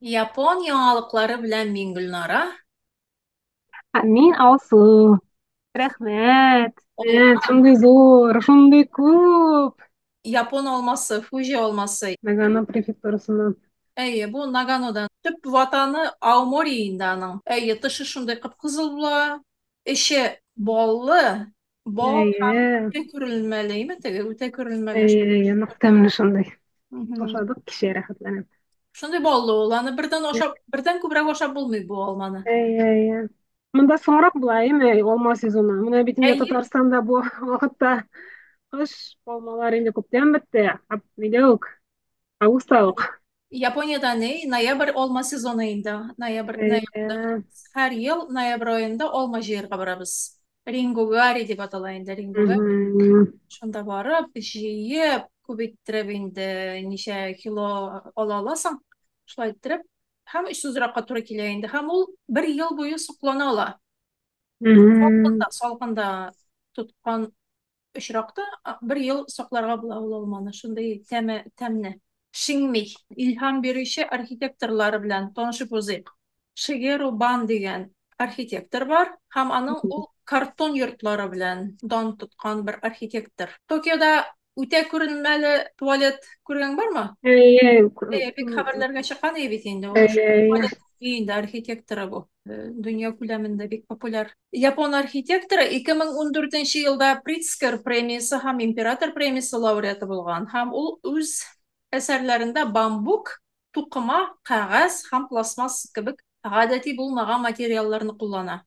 Япон яңалыклары белән мин Гөлнара. Ә мин Алсу. Рәхмәт. Алма, Рәхмәт, шундый зур, шундый күп. Япон алмасы, Фуҗи алмасы. Нагано префектурасыннан. Әйе, бу Наганодан. Төп ватаны Аомори инде аның. Әйе, тышы шундый кып-кызыл була. Эче баллы, бал һәм Әйе, үтә күренмәле, әйме теге, үтә күренмәле. әйе, әйе, нык тәмле шундый. Мгм. Ашадык кичә рәхәтләнеп. Шундый баллы ул. Аны бердән ашап, бердән күбрәк ашап булмый бу алманы. Әйе, әйе. Монда соңрак була, әйеме, алма сезоны. Менә бит инде Әйе, Татарстанда бу вакытта кыш алмалар инде күптән бетте. Нидә үк, августта ук. Япониядә ни, ноябрь алма сезоны инде. Ноябрь, ноябрьдә. Әйе. Һәр ел ноябрь аенда алма җыярга барабыз. Рингугари дип атала инде рингугари. Мгм. Шунда барып, җыеп, күп иттереп инде ничә кило ала аласың. Шулай иттереп, һәм очсызракка туры килә инде. Һәм ул бер ел буе саклана ала. Мгм. Салкында, салкында тоткан очракта бер ел сакларга була ул алманы. Шундый тәме, тәмне. Шиңми. Илһам бирүче архитекторлары белән танышып узыйк. Шигеру Бан дигән архитектор бар һәм аның ул картон йортлары белән дан тоткан бер архитектор. Токиода үтә күренмәле туалет күргән бармы? Әйе, Бик хәбәрләргә чыккан иде бит инде ул. әйе, әйе. Туалет инде архитекторы бу. Дөнья күләмендә бик популяр. Япон архитекторы 2014 елда Притцкер премиясе һәм Император премиясе лауреаты булган һәм ул үз әсәрләрендә бамбук, тукыма, кәгазь һәм пластмасс кебек гадәти булмаган материалларны куллана.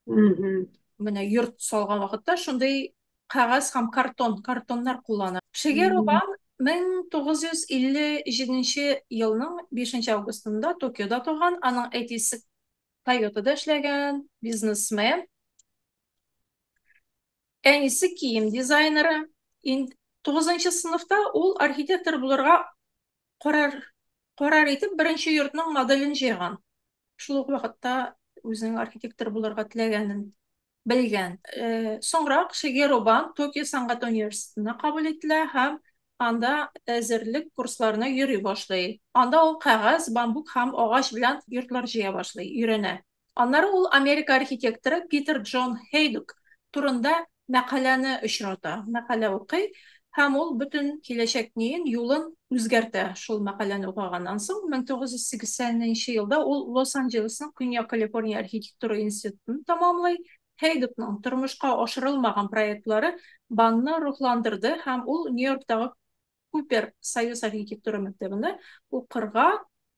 Мгм. Менә йорт салган вакытта шундый кәгазь һәм картон, картоннар куллана. Шигеру Мгм. Бан 1957 елның 5 августында Токиода туган. Аның әтисе Тойотада эшләгән, бизнесмен. Әнисе кием дизайнеры. 9 сыйныфта ул архитектор булырга карар карар итеп беренче йортның моделен җыйган. Шул ук вакытта үзенең архитектор булырга теләгәнен белгән. Соңрак Шигеру Бан Токио сәнгать университетына кабул ителә һәм анда әзерлек курсларына йөри башлый. Анда ул кәгазь, бамбук һәм агач белән йортлар җыя башлый, өйрәнә. Аннары ул Америка архитекторы Питер Джон Хейдук турында мәкаләне очрата, мәкалә укый һәм ул бөтен киләчәк ниен, юлын үзгәртә. Шул мәкаләне укыганнан соң, 1980 елда ул Лос-Анджелесның Көньяк Калифорния архитектура институтын тәмамлый. Хейдукның тормышка ашырылмаган проектлары Банны рухландырды һәм ул Нью-Йорктагы Купер Союз архитектура мәктәбенә укырга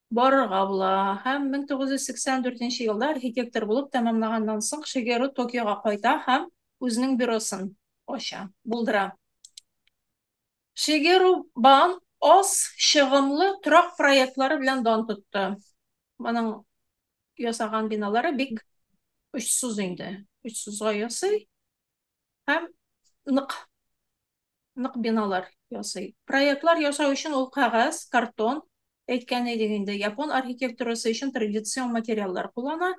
барырга була һәм 1984 елда архитектор булып тәмамлаганнан соң Шигеру Токиога кайта һәм үзенең бюросын ача, булдыра. Шигеру Бан аз чыгымлы торак проектлары белән дан тотты. Моның ясаган биналары бик очсыз инде. Очсызга ясый һәм нык нык биналар ясый. Проектлар ясау өчен ул кәгазь, картон, әйткән идек инде, япон архитектурасы өчен традицион материаллар куллана.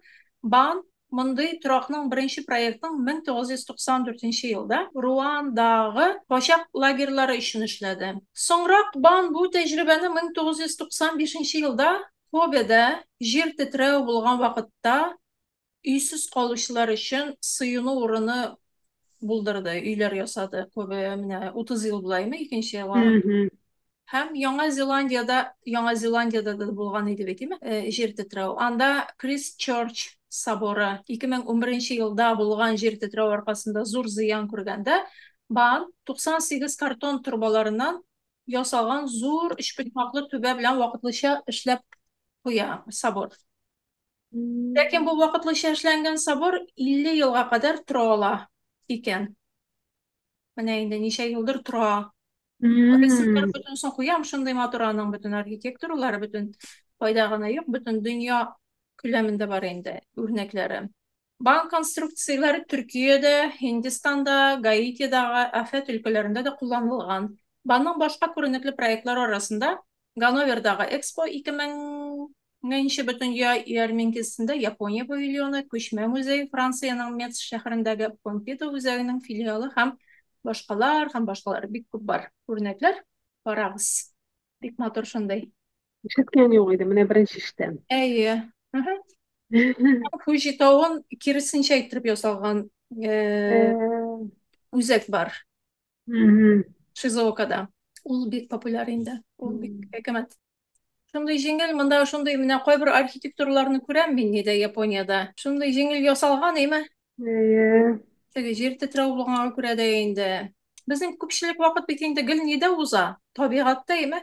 Бан мондый торакның беренче проектын 1994 елда Руандагы качак лагерьлары өчен эшләде. Соңрак Бан бу тәҗрибәне 1995 елда Кобеда җир тетрәү булган вакытта өйсез калучылар өчен сыену урыны булдырды, өйләр ясады. Күбе менә 30 ел булаймы икенче елга. Мгм. Һәм Яңа Зеландиядә, Яңа Зеландиядә дә булган иде бит, димме? Җир тетрәү. Анда Кристчерч соборы 2011 елда булган җир тетрәү аркасында зур зыян күргәндә, Бан 98 картон торбаларыннан ясалган зур өчпочмаклы түбә белән вакытлыча эшләп куя собор. Ләкин бу М. вакытлыча эшләнгән собор 50 елга кадәр тора ала икән. Менә инде ничә елдыр тора. Рәсемнәр М. бөтенесен куям, шундый матур аның бөтен архитектуралары, бөтен кайда гына юк, бөтен дөнья күләмендә бар инде үрнәкләре. Банк конструкцияләре Төркиядә, Һиндстанда, Гаитидагы афәт өлкәләрендә дә кулланылган. Банның башка күренекле проектлары арасында Ганновердагы Экспо 2000 нче Бөтендөнья ярминкәсендә Япония павильоны, күчмә музей, Франциянең Мец шәһәрендәге Помпиду үзәгенең филиалы һәм башкалар бик күп бар үрнәкләр. Карагыз. Бик матур шундый. Ишеткән юк иде, менә беренче ишетәм. Әйе. Мгм. Фуҗи тавын киресенчә иттереп ясалган Э, үзәк бар мгм. Шизуокада. Ул бик популяр инде. Ул бик әкәмәт. Шундый җиңел, монда шундый менә кайбер архитектураларны күрәм мин нидә Япониядә. Шундый җиңел ясалган, әйме? Әйе. Теге җир тетрәү булганга күрә дә инде. Безнең күпчелек вакыт бит инде гел нидә уза? Табигатьтә, әйме?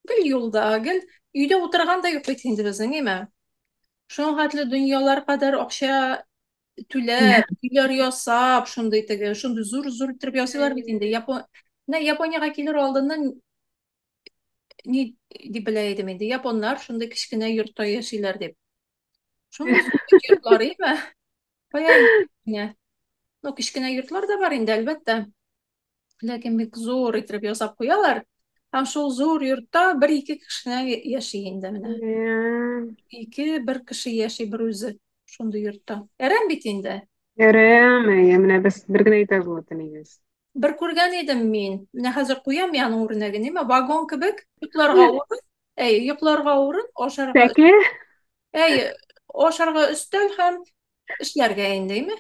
Гел юлда, гел өйдә утырган да юк бит инде безнең, әйме? Шуның хәтле дөньялар кадәр акча түләп, өйләр ясап, шундый теге, шундый зур-зур иттереп ясыйлар бит инде. Менә Япониягә килер алдыннан ни дип белә идем инде. Японнар шундый кечкенә йортта яшиләр дип. Шундый зур бит йортлар, име? Кая инде? Ну, кечкенә йортлар да бар инде, әлбәттә. Ләкин бик зур итеп ясап куялар. Һәм шул зур йортта бер-ике кеше яши инде менә. Ике, бер кеше яши бер үзе шундый йортта. Әрәм бит инде. Әрәм, әйе, менә без бер генә этажлы телибез. Бер күргән идем мин. Менә хәзер куям мин аның үрнәген, әйме? Вагон кебек, йокларга урын, әй, йокларга урын, ашарга Сәке? Әй, ашарга өстәл һәм эшләргә инде, әйме?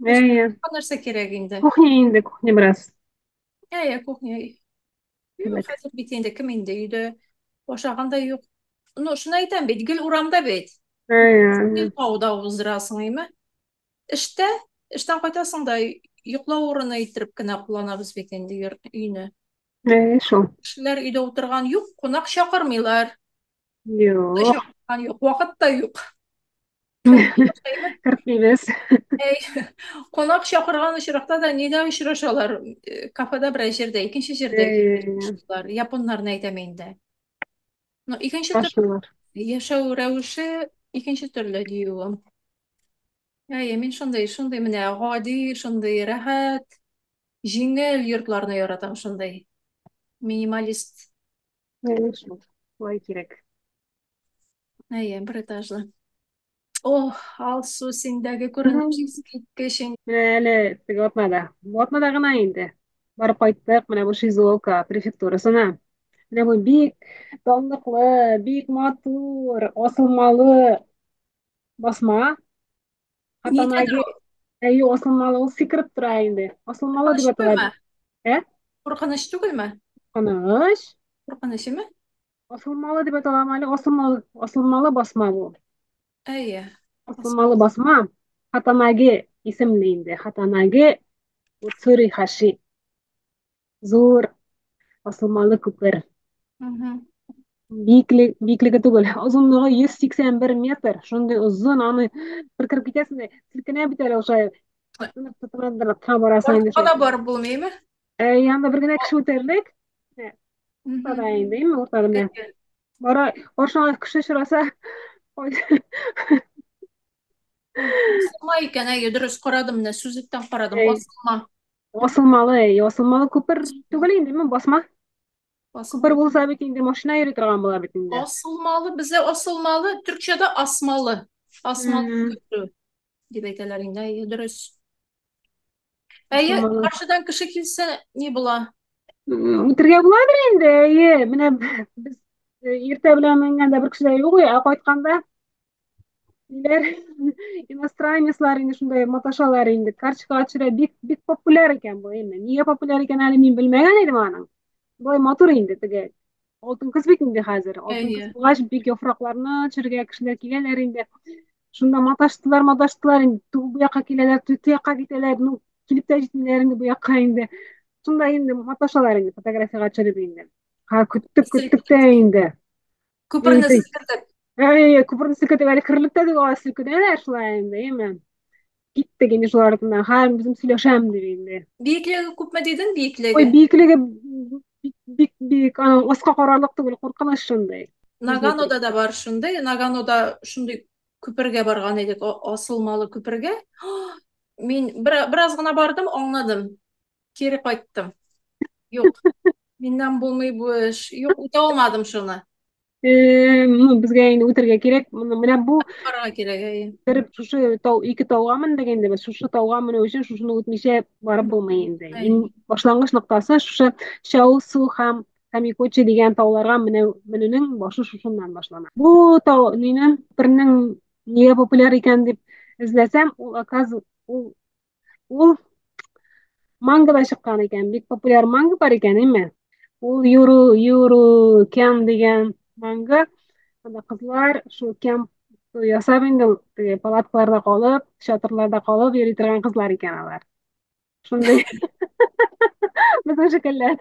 Әйе. Нәрсә кирәк инде? Кухня инде, кухня бераз. Әйе, кухня. Юк, хәзер бит инде кем инде өйдә ашаган да юк. Ну, шуны әйтәм бит, гел урамда бит. Әйе. Гел тауда уздырасың, әйме? Эштә, эштән кайтасың да йоклау урыны иттереп кенә кулланабыз бит инде өйне. Әйе, шул. Кешеләр өйдә утырган юк, кунак чакырмыйлар. Юк. Чакырган юк, вакыт та юк. Кертмибез. Әй, кунак чакырган очракта да нидә очрашалар? Кафеда берәр җирдә, икенче җирдә очрашалар. Японнарны әйтәм инде. Ну, икенче төрле яшәү рәвеше икенче төрле диюем. Әйе, мин шундый, шундый менә гади, шундый рәхәт, җиңел йортларны яратам шундый. Минималист. Әйе, шул. Шулай кирәк. Әйе, бер этажлы. Ох, Алсу, синдәге күренеш искиткеч. Менә әле теге атнада. Бу атнада гына инде. Барып кайттык менә бу Шизуока префектурасына. Менә бу бик данлыклы, бик матур, асылмалы басма. Хатанаги, әйе, асылмалы, ул сикереп тора инде. Асылмалы дип атала. Ә? Куркыныч түгелме? Куркыныч. Куркынычмы? Асылмалы дип атала әле, асылмалы, асылмалы басма бу. Әйе. Асылмалы басма Хатанаги исемле инде. Хатанаги Уцурихаши. Зур асылмалы күпер. Биеклеге, биеклеге түгел, озынлыгы 181 метр. Шундый озын, аны бер кереп китәсең дә, селкенә бит әле ул шулай. Тотынып барасың инде. Артка да барып булмыймы? Әй, анда бер генә кеше үтәрлек. Уртада инде, әйме, уртада менә. Бара, каршыңа кеше очраса, Асылма икән, әйе, дөрес карадым менә, сүзлектән карадым. Асылма. Асылмалы, әйе, асылмалы күпер түгел инде, басма. Күпер булса бит инде машина йөри торган була бит инде. Асылмалы, бездә асылмалы, төркчәдә асмалы. Асмалы күпер дип әйтәләр инде, әйе, дөрес. Әйе, каршыдан кеше килсә, ни була? Үтергә буладыр инде, әйе. Менә без иртә белән менгәндә бер кеше дә юк, ә кайтканда ниләр иностранецлар инде шундай маташалар инде. Карточкага төшерә, бик бик популяр икән бу инде. Нигә популяр икән әле мин белмәгән идем аның. Болай матур инде теге. Алтын көз бит инде хәзер. Алтын көз булгач, бик яфракларны төшерергә кешеләр киләләр инде. Шунда маташтылар, маташтылар инде. Бу якка киләләр, бу якка китәләр. Ну, килеп тә җитмиләр инде бу якка инде. Шунда инде маташалар инде, фотографиягә төшереп инде. Ха, көттек, көттек тә инде. Күперне селкетеп. Әй, күперне селкетеп, әле керерлек тә түгел, алай селкенәләр шулай инде, әйме. Киттек инде шулар артыннан. Ха, үзем сөйләшәм дип инде. Биеклеге күпме дидең, биеклеге? Ой, биеклеге бик бик биек, аның аска карарлык түгел, куркыныч шундый. Наганода да бар шундый. Наганода шундый күпергә барган идек, асылмалы күпергә. Мин бераз гына бардым, аңладым. Кире кайттым. Юк, миннән булмый бу эш. Юк, үтә алмадым шуны. Ну, безгә инде үтәргә кирәк. Менә бу барырга кирәк, әйе. Бер шушы тау, ике тауга мендек инде без. Шушы тауга менү өчен шушыны үтмичә барып булмый инде. Иң башлангыч ноктасы шушы Чаусу һәм Камикочи дигән тауларга менүнең башы шушыннан башлана. Бу тау минем бернең нигә популяр икән дип эзләсәм, ул оказ ул ул мангада чыккан икән. Бик популяр манга бар икән, әйме? Ул Юру Юру Кен дигән манга. Анда кызлар шул кемп ясап инде теге палаткаларда калып, чатырларда калып йөри торган кызлар икән алар. Шундый безнең шикелле.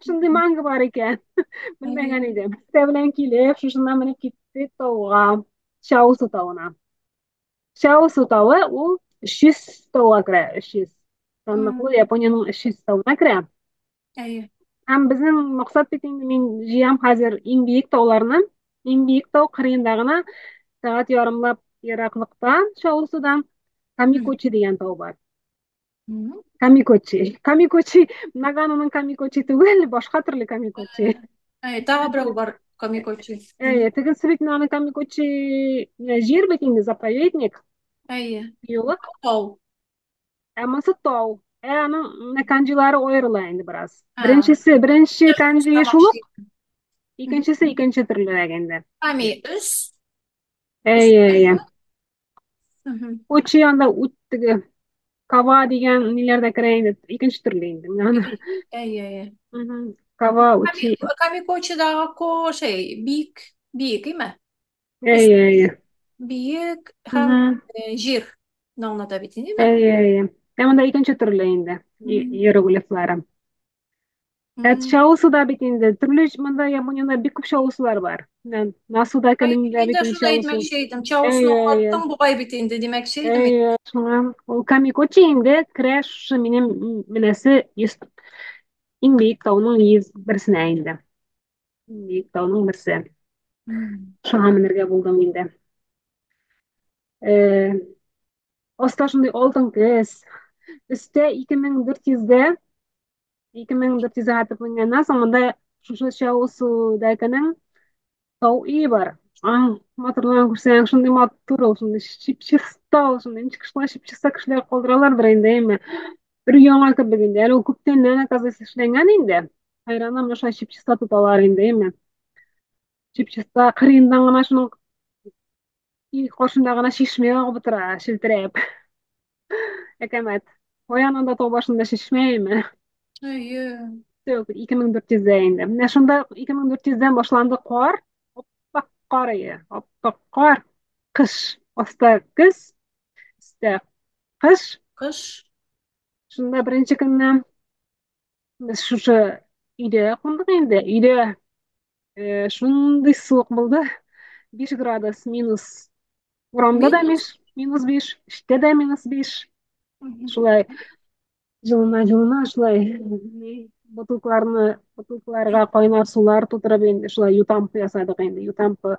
Шундый манга бар икән. Белмәгән идем. Иртә белән килеп, шушыннан менеп киттек тауга, Чаусу тавына. Чаусу тавы ул 300 тауга керә, 300. Данлыклы Япониянең 300 тавына керә. Әйе. Һәм безнең максат бит инде мин җыям хәзер иң биек тауларны. Иң биек тау кырыенда гына сәгать ярымлап ераклыкта Чаусудан Камикочи дигән тау бар. Камикочи. Камикочи, Наганоның Камикочи түгел, башка төрле Камикочи. Әй, тагы берәү бар Камикочи. Әйе, тегесе бит аның Камикочи җир бит инде, заповедник. Әйе. Тыюлык. Тау. Ә монысы тау. Ә аның менә канҗилары аерыла инде бераз. Беренчесе, беренче канҗи шул ук. Икенчесе икенче төрлерәк инде. Ками өс. Әйе, әйе. Очи анда ут теге кава дигән ниләр дә керә инде. Икенче төрле инде. Менә аны. Әйе, әйе. Кава, учи. Камикочидагы ко шей, биек, биек, име? Әйе, әйе. Биек һәм җир аңлата бит инде. Әйе, әйе. Ә монда икенче төрле инде иероглифлары. Ә чалысы да бит инде төрле монда Япониядә бик күп чалысылар бар. Менә Насуда көнендә бит инде шуны әйтмәкче идем. Чалысны аңлаттың бугай бит инде димәкче идем. Әйе, шуңа ул Камикочи инде керә шушы минем менәсе иң биек тауның 101-сенә инде. Иң биек тауның берсе. Шуңа менергә булдым инде. Э, Аста шундый алтын көз. Өстә 2400-дә 2400 атып менгәннән соң монда шушы Чаусудакының тау өе бар. Матурлыгын күрсәң, шундый матур ул, шундый чип-чиста ул, шундый ничек шулай чип-чиста кешеләр калдыралардыр инде, әйме. Бер яңа кебек инде. Әле ул күптәннән, оказывается, эшләнгән инде. Хайранам, менә шулай чип-чиста тоталар инде, әйме. Чип-чиста кырыеннан гына шуның өй каршында гына чишмә агып утыра, челтерәп. Әкәмәт. Каян анда тау башында чишмә әйме? Әйе. Юк, 2400-дә инде. Менә шунда 2400-дән башланды кар. Аппак кар ие. Аппак кар. Кыш. Аста көз, өстә кыш. Кыш. Шунда беренче көнне без шушы өйдә кундык инде. Өйдә шундый суык булды. 5 градус минус. Урамда да Минус. 5, минус 5, эчтә дә минус 5. Шулай җылына җылына шулай бутылкаларны бутылкаларга кайнар сулар тутырып инде шулай ютампы ясадык инде. Ютампы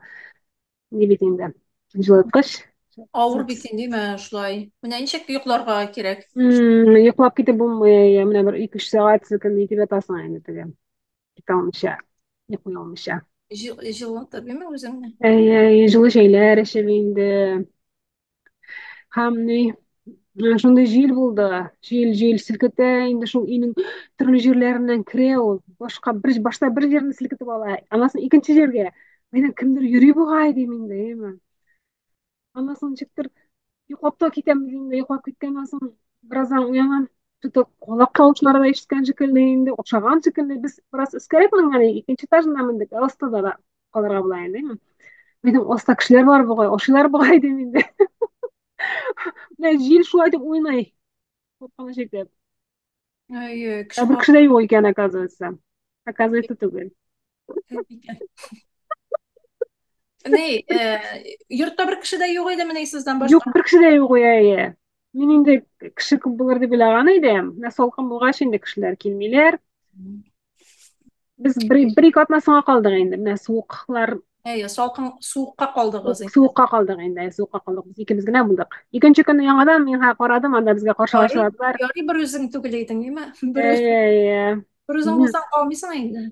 ни бит инде. Җылыткыч. Авыр бит инде, менә шулай. Менә ничек йокларга кирәк? Йоклап китеп булмый, менә бер 2-3 сәгать селкенми итеп ятасың инде теге. Китә алмыйча, йоклый алмыйча. Җылытып, әйме үзеңне? Әйе, әйе, җылы чәйләр эчеп инде. Һәм ни, шундый җил булды. Җил, җил селкетә инде шул өйнең төрле җирләреннән керә ул. Башка бер башта бер җирне селкетеп ала, аннан соң икенче җиргә. Менә кемдер йөри бугай дим инде, әйеме? Аннан соң ничектер йоклап та китәм инде, йоклап киткәннән соң бераздан уянам. Что-то колак тавышлары да ишеткән шикелле инде, охшаган шикелле. Без бераз өскәрәк менгән идек, икенче этажына мендек, ә астыда да калырга була инде. Әйеме? Минем аста кешеләр бар бугай, ашыйлар бугай дим инде. Менә җил шулай дип уйный. Куркыныч итеп. Әйе, Ә кеше бер кеше дә юк икән, оказывается. Оказывается, түгел. Ни, йортта бер кеше дә юк иде менә сездән Юк, башка. бер кеше дә юк, әйе. Мин инде кеше күп булыр дип уйлаган идем. Менә салкын булгач инде кешеләр килмиләр. Без бер ике атна соңга калдык инде. Менә суыклар Әйе, салкын суыкка калдыгыз инде. Суыкка калдык инде, суыкка калдык. Без икебез генә булдык. Икенче көнне яңадан мин карадым, анда безгә каршы алышладылар. Ярый бер үзең түгел идең, димме? Бер Әйе. Бер үзең булсаң калмыйсың инде.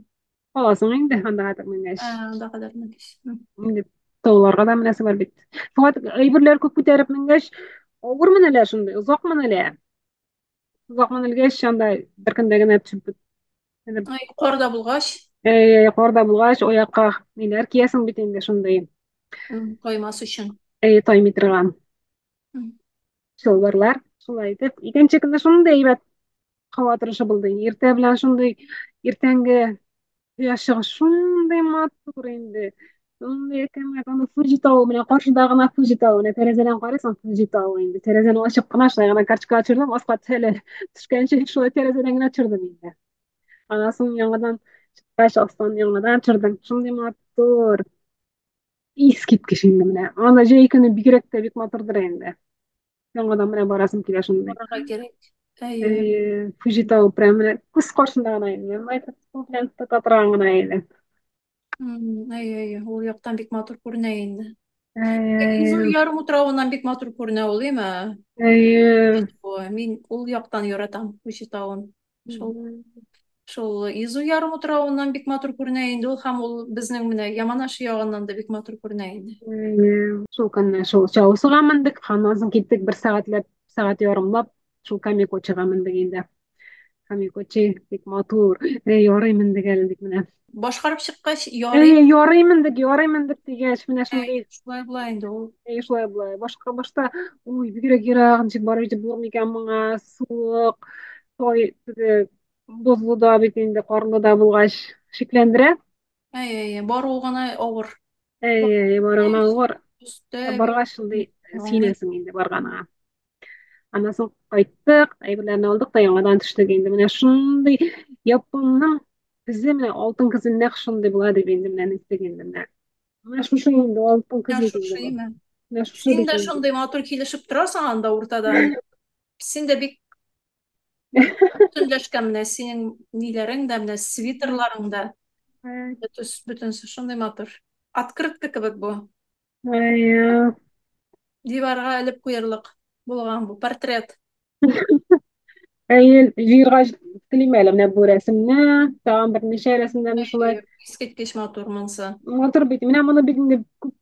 Каласың инде анда кадәр менгәч. Анда кадәр менгәч. Инде тауларга да менәсе бар бит. Шуңа әйберләр күп күтәреп менгәч, авыр менелә шундый, озак менелә. Озак менелгәч, анда бер көндә генә төшеп Ай, кар да булгач. Әй, кар да булгач, аякка ниләр киясең бит инде шундый. Таймас өчен. Әй, таймый торган. Чалбарлар. Шулай итеп, икенче көнне шундый әйбәт һава торышы булды. Иртә белән шундый иртәнге кояш чыгыш шундый матур инде. Шундый әкәмәт, анда Фуджи тавы менә каршыда гына Фуджи тавы. Менә тәрәзәдән карыйсың Фуджи тавы инде. Тәрәзәне ачып кына шулай гына карточка төшердем, аска төшә төшкәнче шулай тәрәзәдән генә төшердем инде. Аннан соң яңадан чыккач, астан яңадан төшердем. Шундый матур. Искиткеч инде менә. Анда җәй көне бигрәк тә бик матурдыр инде. Яңадан менә барасым килә шундый. Барырга кирәк. Әйе. Фуҗи тавы прям менә күз каршында гына инде. Менә кул белән тота торган гына инде. Әйе, әйе, ул яктан бик матур күренә инде. Әйе, Изу әйе. ярым утравыннан бик матур күренә ул, әйме? Әйе. Мин ул яктан яратам Фуҗи тавын. Шул шул Изу ярым утравыннан бик матур күренә инде ул һәм ул безнең менә Яманаш ягыннан да бик матур күренә инде. Шул көнне шул Чаусыга мендек, аннан соң киттек бер сәгатьләп, сәгать ярымлап шул Камикочига мендек инде. Камикочи бик матур. Эй, ярый мендек әле дип менә. Башкарып чыккач, ярый. Эй, ярый мендек, ярый мендек дигәч, менә шундый. Шулай була инде ул. Эй, шулай була. Башка башта, ой, бигрәк ерак, ничек барып җитеп булыр микән моңа, суык, той, теге бозлы да бит инде, карлы да булгач, шикләндерә. Әй, әй, баруы гына авыр. Әй, әй, баруы гына авыр. Өстә Баргач шундый сөенәсең инде барганыңа. Аннан соң кайттык, әйберләрне алдык та яңадан төштек инде. Менә шундый Японның көзе менә алтын көзе нәкъ шундый була дип инде менә ниттек инде менә. Менә шушы инде алтын көз Менә бит инде бу. шушыймы? Менә шушы Син бит дә инде. шундый матур килешеп торасың анда уртада. Син дә бик бөтенләшкән менә синең ниләрең дә, менә свитерларың да. Бөтенесе, бөтенесе шундый матур. Открытка кебек бу. Әй, Диварга элеп куерлык булган бу портрет. әй, җыерга телим әле менә бу рәсемне, тагын берничә рәсемнәрне шулай. Искиткеч матур монысы. Матур бит. Менә моны бит инде күп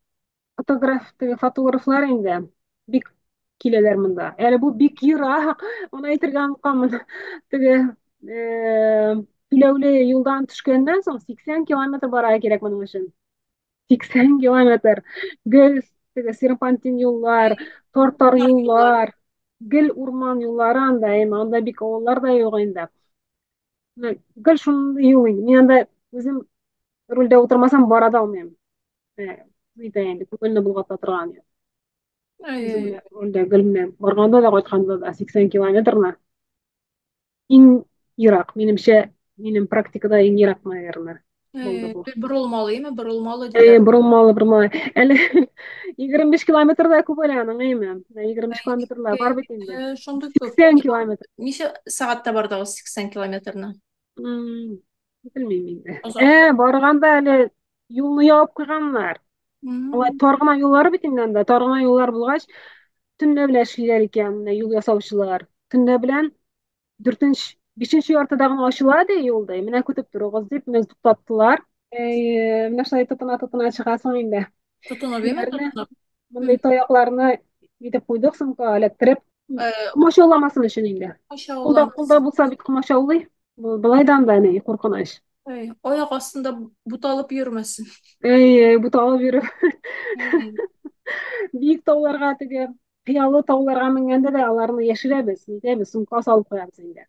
фотограф, теге фотографлар инде бик киләләр монда. Әле бу бик ерак, моны әйтергә онытканмын. Теге э, түләүле юлдан төшкәннән соң 80 километр барырга кирәк моның өчен. 80 километр. Гел теге серпантин юллар, тар-тар Тар юллар. юллар, гел урман юллары анда, әмма анда бик авыллар да юк инде. Менә гел шундый юл инде. Мин анда үзем рульдә утырмасам бара да алмыйм. Нитә инде күңелне болгата торган. Үзем Әй, менә рульдә гел менә барганда да кайтканда да 80 километрны иң ерак, минемчә, минем практикада иң ерак, наверное, булды әй, бу. Борылмалы име, борылмалы Әйе, диләр. борылмалы, борылмалы. Әле 25 километр да күп әле аның, әйеме? Менә 25 километрлар бар бит инде. Шундый күп. 80 километр. Ничә сәгатьтә бардыгыз 80 километрны? М, Белмим инде. Озак. Барганда әле юлны ябып куйганнар. Алай М. тар гына юллары бит инде анда. Тар гына юллар булгач, төнлә белән эшлиләр икән, менә юл ясаучылар. Төнлә белән дүртенче, бишенче яртыда гына ачыла ди юл ди. Менә көтеп торыгыз дип, менә туктаттылар. Менә шулай тотына-тотына чыгасың инде. Тотынып име, Ниләрне, тотынып. мондый М. таякларны нитеп куйдык, сумка эләктереп. Э, Комачауламасын өчен инде. Кулда кулда Комачауламасын. булса бит комачаулый. Бу Былайдан да ни куркыныч. Әй, аяк астында буталып йөрмәсен. Әй, буталып йөреп. Әй, Биек тауларга теге кыялы тауларга менгәндә дә аларны яшерәбез, нитәбез, сумка салып куябыз инде.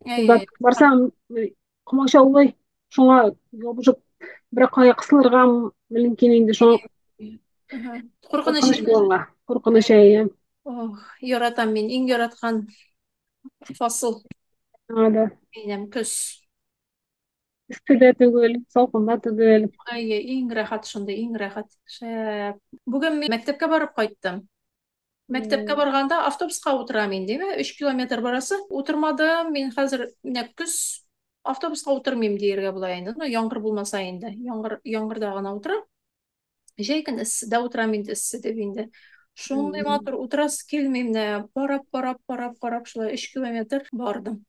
Кулда әй, барсаң, комачаулый, шуңа ябышып бер кая кысылырга мөмкин инде, шуңа Әһә. Куркыныч куркыныч инде. булганга. Куркыныч әйе. Ох, яратам мин. Иң яраткан фасыл Аңа да. минем көз. Эссе дә түгел, салкын да түгел. Әй, иң рәхәт шундый, иң рәхәт. Шәп. Бүген мин мәктәпкә барып кайттым. Мәктәпкә М, барганда автобуска утырам инде, димә, 3 километр барасы. Утырмадым, мин хәзер менә көз автобуска утырмыйм дияргә була инде. Ну, яңгыр булмаса инде. Яңгыр, яңгырда гына утырам. Җәй көне эсседә утырам инде, эссе дип инде. Шундый м. матур утырасы килми менә. Карап, карап, карап, карап шулай 3 километр бардым.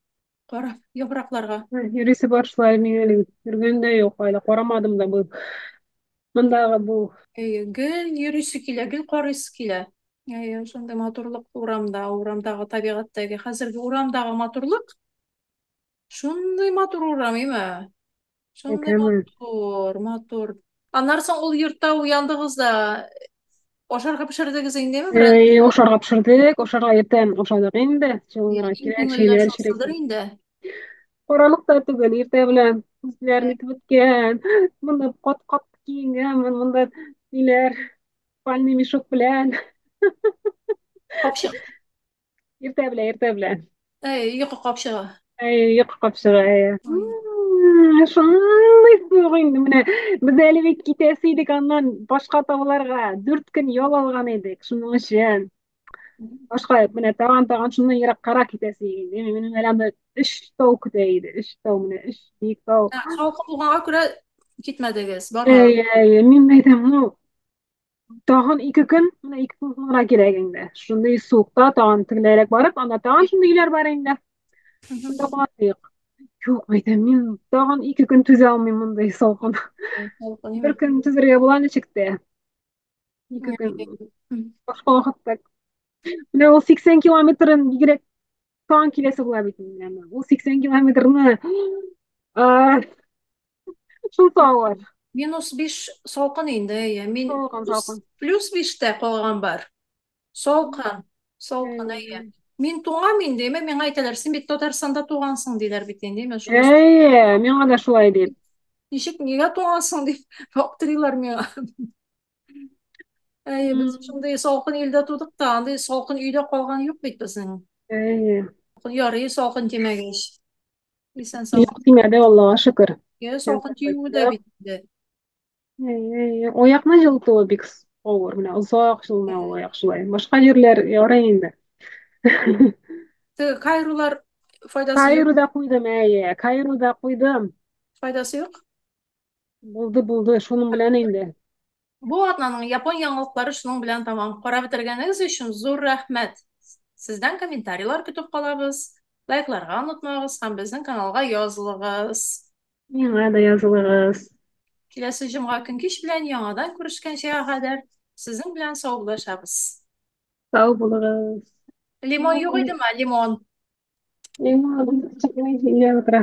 Карап, яфракларга. Йөрисе бар шулай мин әле йөргән дә юк, әле карамадым да бу. Мондагы бу. Әйе, гел йөрисе килә, гел карыйсы килә. Әйе, шундый матурлык урамда, урамдагы табигатьтәге. Хәзерге урамдагы матурлык Шундый матур урам, име? Шундый Әйтәме? матур, матур. Аннан соң ул йортта уяндыгыз да, ашарга пешердегез индеме берәр? Әй, ашарга пешердек, ашарга иртән ашадык инде. Җылынырга Иң кирәк, күңелле чәйләр эчәргә шунсыдыр кирәк. инде. Каралык та түгел, иртә белән күзләр нитеп беткән. Монда кат-кат киенгәнмен, монда ниләр, спальный мешок белән. Капчык. Иртә белән, иртә белән. Әй, йокы капчыгы. Әй, йокы капчыгы, әй. Ой. Шундый суык инде менә. Без әле бит китәсе идек аннан башка тауларга. 4 көн ял алган идек шуның өчен. Башка менә тагын шуннан ераккарак китәсе иде. Минем әле анда өч тау көтә иде. Өч тау менә, өч биек тау. Салкын булганга күрә китмәдегез, Әй, бармадыгыз. әй, мин әйтәм, ну, тагын 2 көн, менә 2 көн гына кирәк инде. Шундый суыкта тагын тегеләрәк барып, анда тагын шундый өйләр бар инде. Шунда кунак. Юк, әйтәм, мин тагын 2 көн түзә алмыйм мондый салкын. Салкын Бер име? көн түзәргә була ничек тә. 2 көн. Башка вакытта. Менә ул 80 километрын бигрәк тагын киләсе була бит инде. Ул 80 километрны шул авыр. -5 салкын инде, әйе. Мин Салкын, плюс, салкын. +5тә калган бар. Салкын. Салкын, әйе. Мин туңам инде, әмма миңа әйтәләр, син бит Татарстанда тугансың, диләр бит инде. Мин шундый Әйе, миңа да шулай дип. ничек нигә туңасың дип аптырыйлар миңа. Әйе, без шундый салкын илдә тудык та, андый салкын өйдә калган юк бит безнең. Әйе. Ярый салкын тимәгәч. Исән сау. Юк тимәде, Аллага шөкер. Я салкын тиюе дә Кайттык. бит инде. Әйе, әйе. Аякны җылытуы бик авыр. Менә озак җылына ул аяк шулай. Башка җирләр ярый инде. Теге Кайролар файдасы юк. Каируда куйдым, әйе. Каируда куйдым. Файдасы юк. Булды, булды. Шуның белән инде. Бу атнаның япон яңалыклары шуның белән тәмам. Карап бетергәнегез өчен зур рәхмәт. Сездән комментарийлар көтеп калабыз. Лайкларга онытмагыз һәм безнең каналга язылыгыз. Миңа да язылыгыз. Киләсе җомга көн кич белән яңадан күрешкәнчә кадәр сезнең белән саубуллашабыз. Сау булыгыз. Лимон юк идеме? Лимон. Лимон. Утыра.